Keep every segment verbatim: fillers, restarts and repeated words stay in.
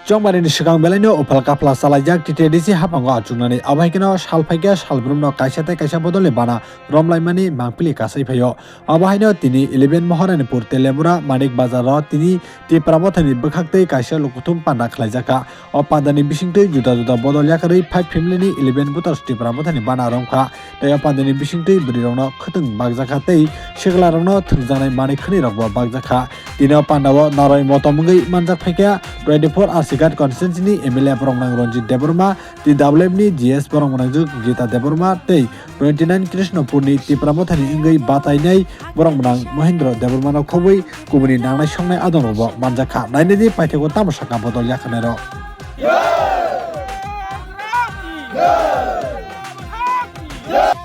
Chongmani ni swkang belaino uphal kaphla chalaijak T T A D C haphango achuknani, abo hai kheno sal phaikhe salbrumno kaisa tei kaisa bodolni bana romlaimani mangpili kasai phaio. Abo haino tini eleven Maharanipur Teliamura Manik Bazar o tini Tipra Mothani bwkhak tei kaisa lukuthum panda khlaijakha. O pandani bisingtwi juda juda bodol yakarwi five family ni eleven voters Tipra Mothani bana romkha. Tei o pandani bisingtwi bwrwirokno khwtwng bakjakha tei siklarokno thwngjaknai manwi khwnwirokbo bakjakha. Tini o pandao naroi motom wngwi manjak phaikha twenty-four Arsighat constituency ni M L A borok nang Ranjit Debbarma, T W F ni G S borok nang Gita Debbarma tei twenty-nine Krishnapur ni Tipra Mothani wngwi batainai borok nang Mohindra Debbarma no khobwi kubuni nangnai songnai adongrokbo manjakha. Nainadi paithakgo tamo sakha bodol yakarnairok.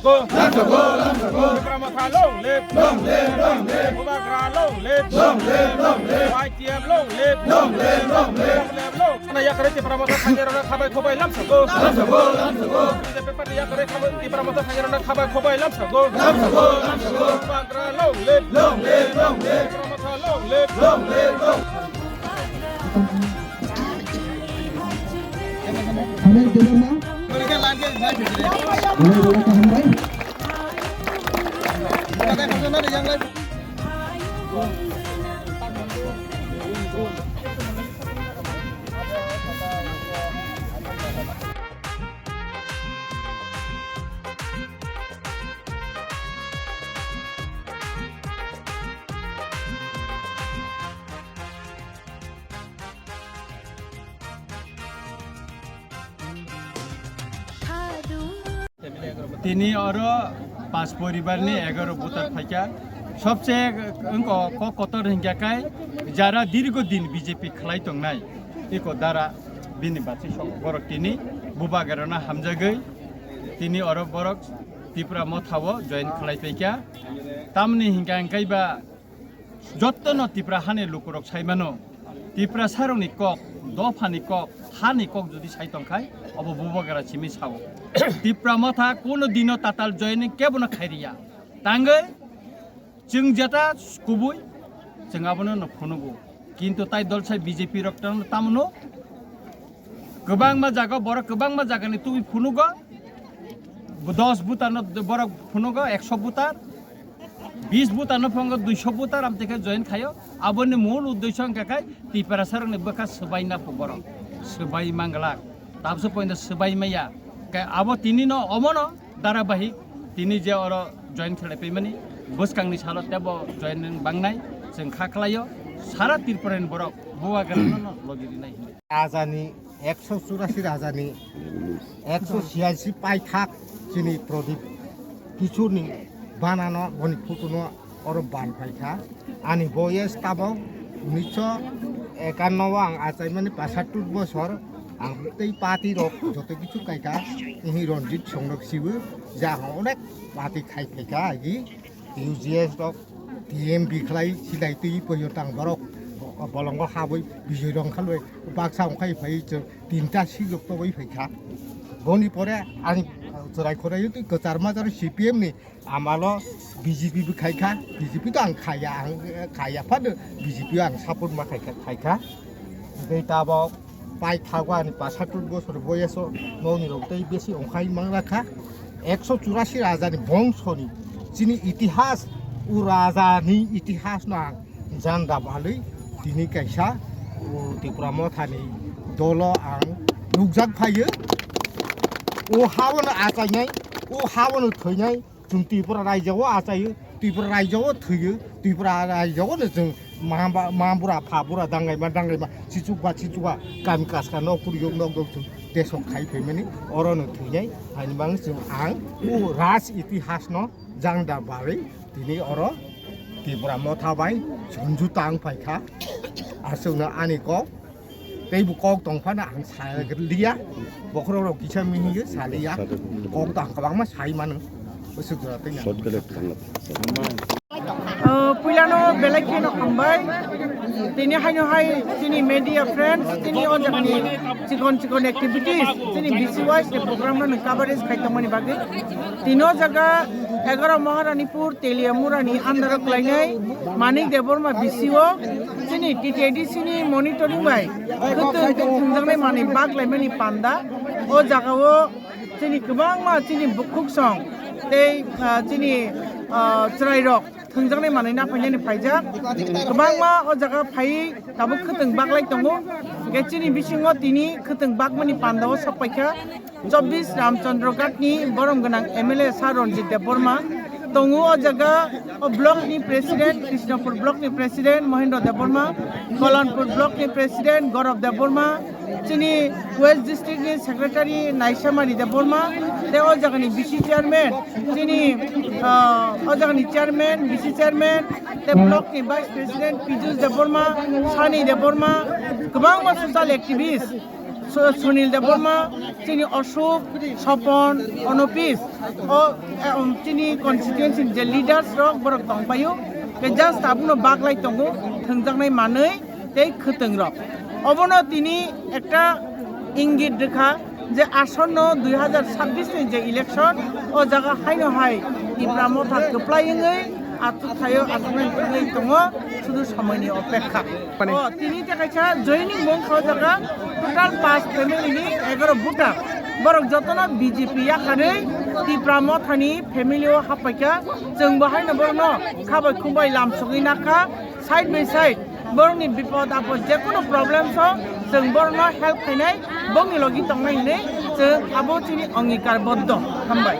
Go! Tipra Motha long live! Long live, long live! Bubagra long live! Long live, long live! Y T F long live! Long live, long live! Long live, long live! Ano yakarwi Tipra Motha thangwi rwna khabai khobai lamsa go! Lamsa go, lamsa go! B J P party yakarwi khabai Tipra Motha thangwi rwna khabai khobai lamsa go! Lamsa go, lamsa go! Bubagra long live! Long live, long live! Tipra Motha long live! Long live, long live! Hambai Debbarma. Hambai Debbarma, hambai. Tini oro pas poribar ni egaro voter phaikha. Sobse wngkha kok kotor hinkha kai jara dirgo din B J P khlai tongnai iko dara bini bachwi sok borok tini bubagrano hamjagwi tini oro borok Tipra Motha o join khlai paikha. Tamni hinkha hinkhe ba Jottono Tipra hani lukurok sai mano, Tiprasarokni kok, dophani kok, hani kok jodi sai tongkhai, obo bubagra simi sao. Tipra Motha kuno dino tatal joining kebono khairiya. Tangwi chwng jeta kubui, chwng abono no phunugo. Kintu tai dol sai B J P rok tang tamono kwbangma jaga, borok kwbangma jagani tubui phunugo. Dos butarno borok phunugo, ekso butar. Bis butarno phongo duiso butar amtwi khe join khaio. Aboni mul uddesho wngkha khe Tiprasarokni bwkha swbaina phu borok. Swbai manglak. Tabso pointo swbai maya. Khe abo tinino omono dharabahik tini je oro join khlai paimani bwskangni salo tebo join bangnai chwng kha khlaio. Sara Tripurani borok bubagrano logi rinai hinwi. Rajani ekso churasi rajani ekso siyaisi paithak chini Pradip Kishorni banano boni photono oro ban paikha. Ani boyes tabok unisho ekanno o ang achaimani pasattur bosor, ang tei party rok joto kichu kaikha, ihi Ranjit songrok sibo je ang onek party khai phaikha agi. U G S rok T M B khlai silai twi poyo tang borok bolongo habwi bijoi rong khalwi baksa ongkhai phai chwng tinta sijok tobwi phaikha. Boni pore ani chwrai khorai twi kwchar majaro C P M ni amalo B J P bo khaikha, B J P to ang khaya, ang khaya phano B J P ang support ma khaikha, khaikha. Tei tabok pai thago ani pasattur bosor boyaso nokni rok tei besi ongkhai manglakha. Ekso churasi rajani bongsoni chini itihas, o rajani itihasno ang janda balwi tini kaisa o Tipra Mothani dolo ang nukjak phaio. O haono achainai, o haono thwinai, chwng Tripura raijo o achaio, Tripura raijo o thwio, Tripura raijo o no chwng ma ba, ma bura pha bura dangaima dangaima, chichuk ba chichuk ba, kami kaska nok kuri yok nok nok chwng desok khai phaimani, oro no thwinai, haini bang chwng ang o raj itihas no jangda barwi tini oro Tipra Motha bai chonju tang phaikha. Aswkno ani kok tei bo kok tong phano ang saliya, bokhorok rok kisa mihingwi saliya, kok to ang kwbangma sai mano. Bwswk jora tei ang. Ah, puilano belai kheno hambai. Tini haino hai chini media friends, chini o jagani chikon chikon activities, chini B C Y se program no coverage khai tongmani bagwi. Tini o jaga egaro Maharanipur Teliamurani under o klainai Manik Debbarma B C O. Chini T T A D C ni monitoring bai khwtwng tei thwngjaknai manwi bak laimani panda o jagao chini kwbangma chini bukhuk song tei, ah, chini, ah, chwrairok thwngjaknai manwi naphainani phaijak. Kwbangma o jaga phaiwi tabuk khwtwng baklai tongo. Hwnkhe chini bisingo tini khwtwng bakmani pandao sokpaikha chobbish Ramchandra Ghat ni borom gwnang M L A Sir Ranjit Debbarma. Tongo o jaga o block ni president, Krishnapur block ni president Mohendra Debbarma, Kalanpur block ni president Gaurav Debbarma, chini West District ni Secretary Naisamani Debbarma, tei o jagani V C chairman, chini, ah, o jagani chairman, V C chairman, tei block ni Vice President Pijus Debbarma, Sani Debbarma, kwbangma social activist, Su-, Sunil Debbarma, chini Ashok, Sopon, Onopis, o, eh, um, chini constituency ni je leaders rok borok tongpaio, ke just abono baklai tongo, thwngjaknai manwi, tei khwtwng rok. Obono tini ekta ingit rwkha je asonno dui hazar sabbish ni je election, o jaga haino hai Tipra Motha kwplai wngwi achuk thaio, achuknai wngwi tongo, sudu somoini opekha. Mani. O, tini tei kaisa joining mung kha o jaga total paanch family ni egaroh voter. Borok jotono B J P yakarwi Tipra Mothani family o happaikha, chwngbo haino borokno khabai khumbai lamsogwi nakha. Side by side borokni bipod apod jekunu problems o chwng borokno help khainai, bongni logi tongnai hinwi chwng abo chini ongikar boddo. Hambai.